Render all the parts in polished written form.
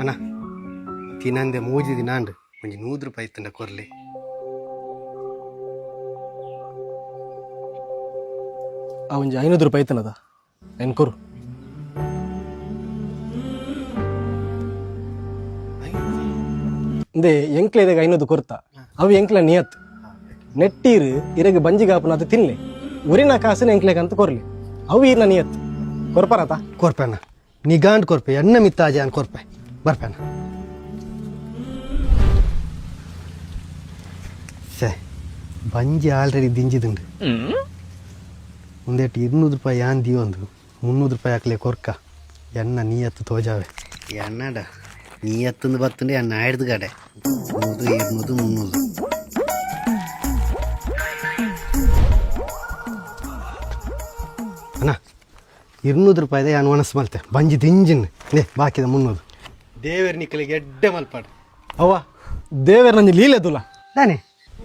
ಅಣ್ಣ, ತಿನಂದೆ ಮೂಜಿ ದಿನ ಆಂಡ್. ಒಂಜಿ 100 ರೂಪಾಯಿ ಇತ್ತಂಡ ಕೊರ್ಲೆ. ಆ ಒಂಜಿ 500 ರೂಪಾಯಿ ಐತನದ, ಐನ್ ಕೊರು. ಇಂದೆ ಎಂಕ್ಲ ಇರೆಗ್ 500 ಕೊರ್ತ. ಅವು ಎಂಕ್ಲ ನಿಯತ್. ನೆಟ್ಟೀರು ಇರೆಗ್ ಬಂಜಿಗೆ ಆಪುನಾತ ತಿನ್ಲೆ. ಉರಿನ ಕಾಸುನ ಎಂಕ್ಲೆಗ್ ಅಂತ ಕೊರ್ಲಿ. ಅವು ಈರ್ನ ನಿಯತ್. ಕೊರ್ಪರತ? ಕೊರ್ಪೆ ಅಣ್ಣ, ನಿಗಾಂಡ್ ಕೊರ್ಪೆ. ಎಣ್ಣ ಮಿತ್ತಾಜೆ ಅನ್ ಕೊರ್ಪೆ. ಬರ್ಪೆ ಅಣ್ಣ. ಸೇ, ಬಂಜಿ ಆಲ್ರೆಡಿ ದಿಂಜಿದುಂಡು. ಒಂದೇಟ್ 200 ರೂಪಾಯಿ ಯಾನ್ ದೀವೊಂದು 300 ರೂಪಾಯಿ ಹಾಕ್ಲೆ ಕೊರ್ಕ. ಎಣ್ಣ ನೀಯತ್ತು ತೋಜಾವೆ. ಎಣ್ಣಡ ನೀ ಎತ್ತಂದು ಬತ್ತಂಡು ಎಣ್ಣ ಆಯ್ದು ಕಡೆ 100, 200, 300. ಅಣ್ಣ, 200 ರೂಪಾಯಿದ ಯಾನ್ ಒಣಸ್ ಮಲ್ತೆ. ಬಂಜಿ ದಿಂಜಿನ್ ನೇ, ಬಾಕಿದ 300. ದೇವೇರ್ ನಿಕ್ಕಲಿಗೆ ಎಡ್ಡೆ ಮಲ್ಪಾಡು. ಅವ್ವ ದೇವೇರ್ ನಂಜಿ ಲೀಲೆ ತುಲ. ದಾನೆ?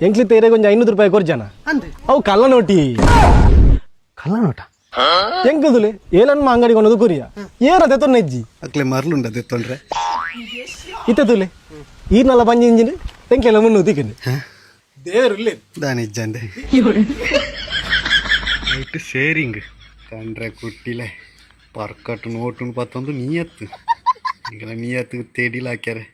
ಎಂಕ್ಲಿತ್ತ ಇರೆಗ್ ಒಂಜಿ 500 ರೂಪಾಯಿ ಕೊರ್ಜನ. ಅಂದೆ. ಅವು ಕಲ್ಲ ನೋಟಿ. ಕಲ್ಲ ನೋಟ? ಎಂಕುದುಲೆ ಏಲನ್ಮ ಅಂಗಡಿ ಕೊನದು ಕುರಿಯ ಏನ ತೆತ್ತೊನ್ನ ಹೆಜ್ಜಿ. ಅಕ್ಲೆ ಮರ್ಲುಂಡ ದೆತ್ತೊಂಡ್ರೆ. ಇತ್ತೆ ತುಲೆ, ಈರ್ನಲ್ಲ ಬಂಜಿ ಇಂಜಿನ್, ಎಂಕ್ಲೆಲ್ಲ 300 ತಿಕ್ಕಂದು. ದೇವರು ಇಲ್ಲೇ. ದಾನೆ ಇಜ್ಜಂದೆ ನೈಟ್ ಶೇರಿಂಗ್ ಕಂಡ್ರೆ ಕುಟ್ಟಿಲೆ ಪರ್ಕಟ್ ನೋಟುಂಡು ಪತ್ತೊಂದು ನೀಯತ್ತು. ಈಗಲ ನೀಯತ್ತು ತೆಡಿಲ ಹಾಕ್ಯಾರೆ.